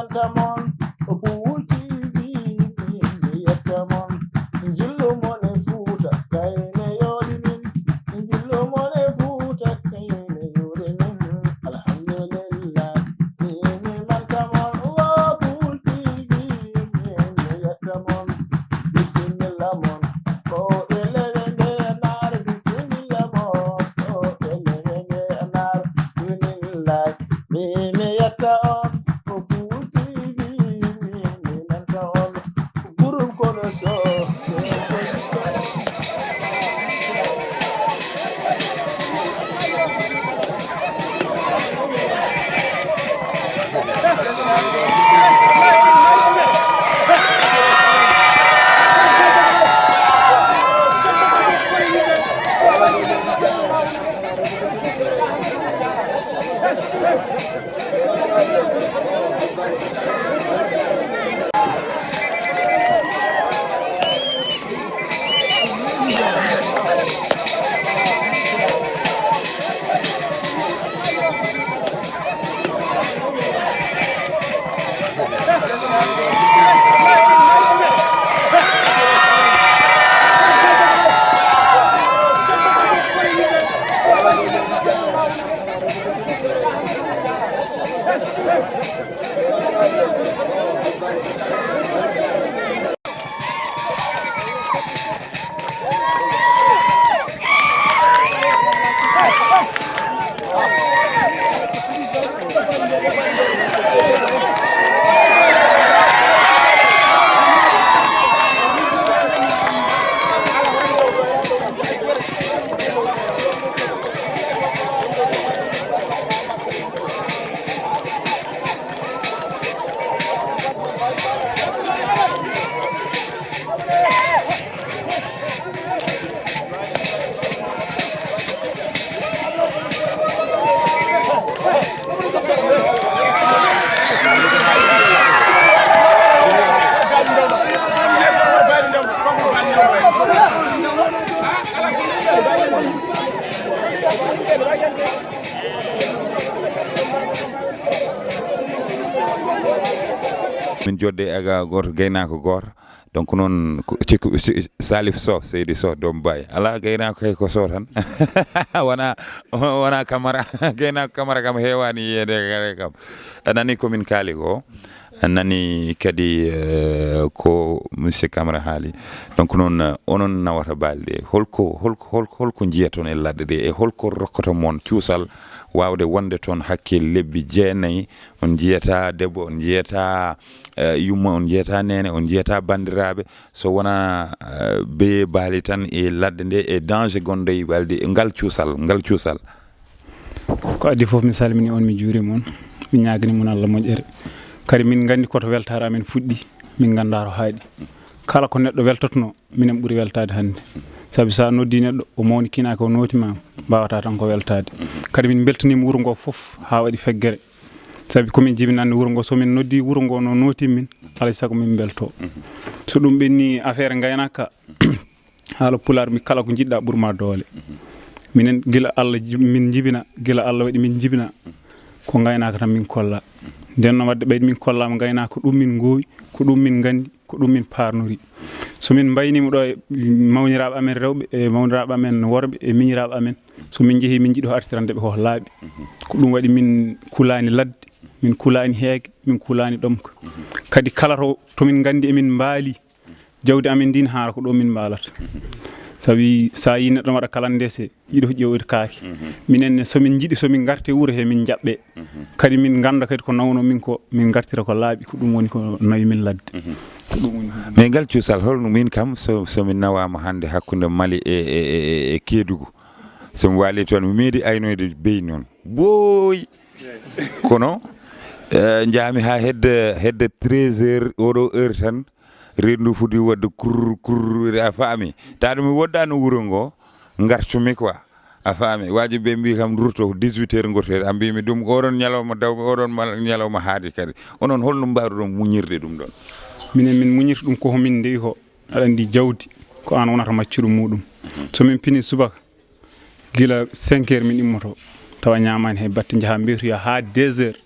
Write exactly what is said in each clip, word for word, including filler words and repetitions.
Tamon, o Pool T V, min mi yetta mon. Njillu mon e Fuuta, kayne yooli min. Njillu mon e Fuuta, kayne yooli min. Alhamdulillah, min mi manta mon. O Pool T V, min mi yetta mon. Bisimilla mon, ko e lewe nde naar. Bisimilla mon, ko e lewe nde naar. Bisimilla. Min mi yetta on, ko Pool T V, min mi nanta on, groupe kono so. Min jodde aga goto, gaynako goto. Donc noon, ko, ci, ci, Salif Sow, Seydi Sow, doom baay. Alaa gaynaako kay ko Sow tan. Wona, wona Camara. Gaynaako Camara kam heewaani yiyeede kare kam. A nani ko min kaali ko. A nani kadi, eh, ko monsieur Camara haali. Donc noon, eh, onon nawata baali ɗe. Holko, holko, holko, holko njiyaton e ladde ɗe? E holko rokkata mon cuusal waawde wonde toon hakke lebbi jeenayi? On njiyata debbo, on njiyata, eh, yumma, on njiyata neene, on njiyata banndiraaɓe. So wonaa, eh, beye baali tan e ladde nde, e danger gonɗo e baali ɗe, e ngal cuusal, ngal cuusal. Ko adii fof, mi salmini on, mi juurima on, mi ñaagani mon Allah moƴƴere. Kadi min nganndi ko to weltaare amen fuɗɗi, min nganndaa to haaɗi. Kala ko neɗɗo weltotnoo, minen ɓuri weltaade hannde. Sabi so a noddii neɗɗo, o mawnikinaaki, o nootiima, mbaawata tan ko weltaade. Kadi min mbeltaniima wuro ngoo fof haa waɗi feggere. Sabi ko min jibinande wuro ngoo, so min noddii wuro ngoo no nootii min, alaa e sago min mbeltoo. So ɗum ɓenni affaire ngaynaaka, haala pulaar mi kala ko njiɗɗaa ɓur ma doole. Minen gila Allah ji-, min njibina, gila Allah waɗi min njibina, ko ngaynaaka tan min kolla. Nden noon waɗde ɓeyde min kollaama ngaynaaka, ko ɗum min ngoowi, ko ɗum min nganndi, ko ɗum min paarnori. So min mbayniima ɗo e mawniraaɓe amen rewɓe, e mawniraaɓe amen worɓe, e miñiraaɓe amen, so min njehii min njiɗi ko artirande ɓe ko laaɓi. Ko ɗum waɗi min kulaani ladde, min kulaani heege, min kulaani ɗomka. Kadi kala to, to min nganndi emin mbaali, jawdi amen ndin haara ko ɗo min mbaalata. Sabi so a yii neɗɗo waɗa kala ndese, yiɗo ƴeewirkaaki. Minen ne, so min njiɗi, so min ngarti e wuro he, min njaɓɓe. Kadi min ngannda kadi ko nawno min ko, min ngartira ko laaɓi, ko ɗum woni ko nawi min ladde. Ko ɗum woni ko. Mais ngal cuusal, holno min kam, so, so min nawaama hannde hakkunde Mali e, e, e, e Kédougou, so mi waali toon, mi meeɗi aynoyde beyi noon. Booy! Kono, eh, njaami haa hedde, hedde treize heures, oɗo heure tan, reendu fudi waɗde kurr, kurr, a faami. Tawa mi woddaano wuro ngo, ngartumi quoi. A faami. Waaji ɓe mbii kam, "Rutto dix-huit heures, ngortoɗen." A mbii mi ɗum, oɗon ñalawma daw, oɗon mal-, ñalawma haadi kadi. Onon, holno mbaawruɗon muñirde ɗum ɗon? Minen, min muñirta ɗum ko min ndewi ko. Aɗa anndi jawdi, ko aan wonata maccuɗo muɗum. So min pini subaka, gila cinq heures min immoto, tawa ñaamaani hay batte, njaha mbeetoya haa deux heures.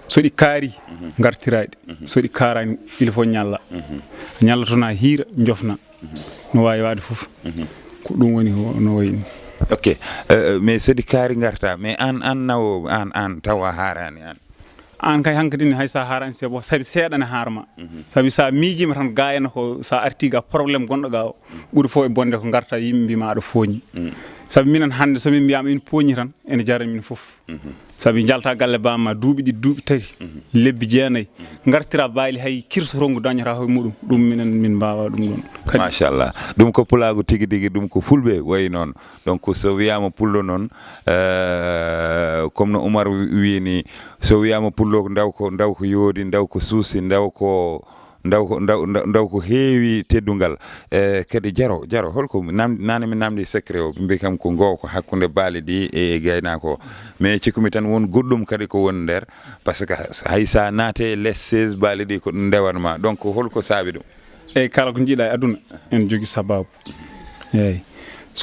So ɗi kaari, ngartiraa ɗi. So ɗi kaaraani, il faut ñalla. Ñalla toon haa hiira, njofna. No waawi waɗde fof. Ko ɗum woni ko no wayi ni. Ok. Eh, mais so ɗi kaari ngarta, mais aan, aan nawoowo, aan, aan tawa a haaraani aan. Aan kay hankadi ne hay so a haaraani, c'est bon, sabi seeɗa ne haarma. Sabi so a miijiima tan, gaa ene ko so a artii ga problème gonɗo ga o, ɓuri fof e bonde ko ngarta yimɓe mbiima aɗa fooñi. Sabi minen hannde so min mbiyaama min pooñi tan, ene jara min fof. Sabi njalta galle bamma duuɓi ɗiɗi, duuɓi tati, lebbi jeenayi, ngartira baali, hay kirso rongu dañata hoye muɗum, ɗum minen min mbaawa ɗum ɗon. Kadi machallah. Ɗum ko pulaagu tigi tigi, ɗum ko fulɓe wayi noon. Donc so wiyaama pullo noon, eh, comme no Oumar wi-, wiyi ni, so wiyaama pullo ko ndaw ko, ndaw ko yoodi, ndaw ko suusi, ndaw ko, ndaw ko, ndaw, ndaw, ndaw ko heewi teddungal. Eh, kadi Jaro, Jaro, holko nam-, nane mi namdi secret o, ɓe mbi kam ko ngo ko hakkunde baali ɗi e gaynaako o. Mais cikkumi tan won goɗɗum kadi ko woni nder, parce que hay sa naate les seize baali ɗi ko ɗum ndewanma. Donc holko saabi ɗum? Eyyi, kala ko jiiɗa e aduna ene jogii sababu. Eyyi.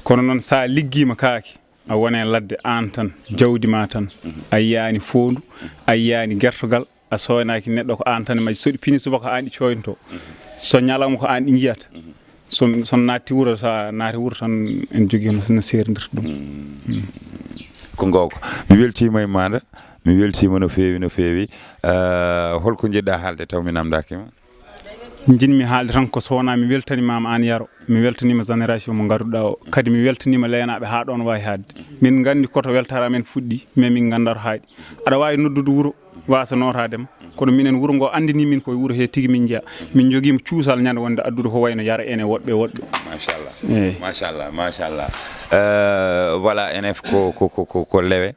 Kono noon sa liggiima kaake, a wone ladde aan tan, jawdi ma tan, a yiyaani foondu, a yiyaani gertogal, a sooynaaki neɗɗo, ko aan tan e majji. So ɗi pini subaka ko aan ɗi cooynto. So ñalawma ko aan ɗi njiyata. So, so naatti wuro, sa naati wuro tan en jogii no, no seerindirta ɗum. Ko ngooko. Mi weltiima e maanda, mi weltiima no feewi, no feewi. Eh, holko njiɗɗa haalde taw mi namdaaki ma? Njiɗmi haalde tan ko so wonaa mi weltanimaama aan Yaro, mi weltaniima génération mo ngaruɗaa o. Kadi mi weltaniima leenaaɓe haa ɗoon waawi haadde. Min nganndi koto weltaare amen fuɗɗi, mais min nganndaa to haaɗi. Aɗa waawi noddude wuro, waasa nootaade ma. Kono minen wuro ngo anndini min koye wuro he tigi min njeya. Min njogiima cuusal ñande wonde addude ko wayno Yaro en e woɗɓe woɗɓe. Machallah. Eyyi. Machallah, machallah. Eh, voilà, N F ko, ko, ko, ko, ko lewe.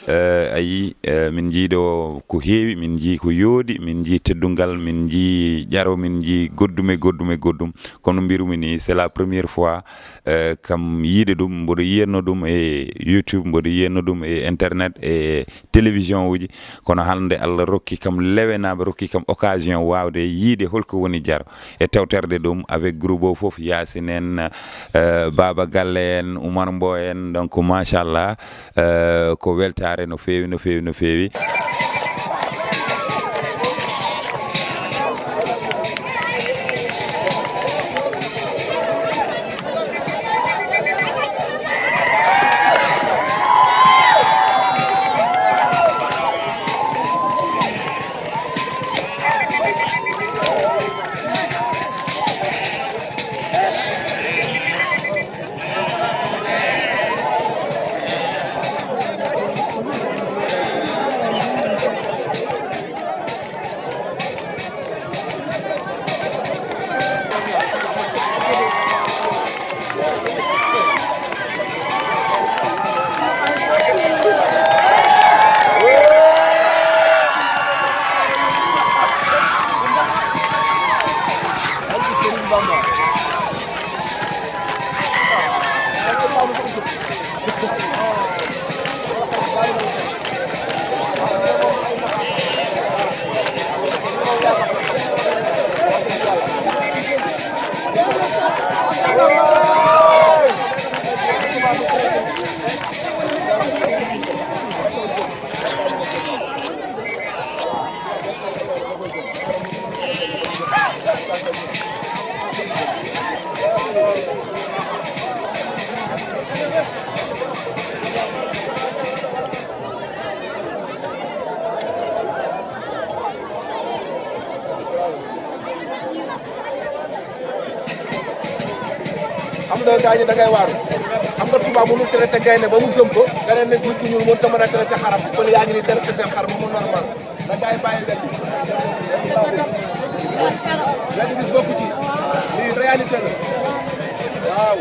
Eh, a yii, eh, min njii ɗo ko heewi, min njii ko yooɗi, min njii teddungal, min njii Jaro, min njii goɗɗum e goɗɗum e goɗɗum. Kono mbirumi ni, c'est la première fois, eh, kam yiide ɗum, mboɗo yiyatno ɗum e YouTube, mboɗo yiyatno ɗum e internet, e télévision uji. Kono hannde Allah rokki kam, lewenaaɓe rokki kam occasion waawde yiide holko woni Jaro. E tawtorde ɗum avec groupe o fof, Yacine en, eh, Baba Galle en, Oumar Mbow en, donc machallah. Eh, ko weltaare no feewi, no feewi, no feewi. Xam nga gaañu da ngay waaru. Xam nga tubaab mënul traité gaynde ba mu gëm ko, nga ne nit ku ñuul mënut a mën a traité xaram, kon yaa ngi ni traité seen xar ba mu normal. Da ngay bàyyi weddi. Weddi gis bokku ci. Lii réalité la. Waaw.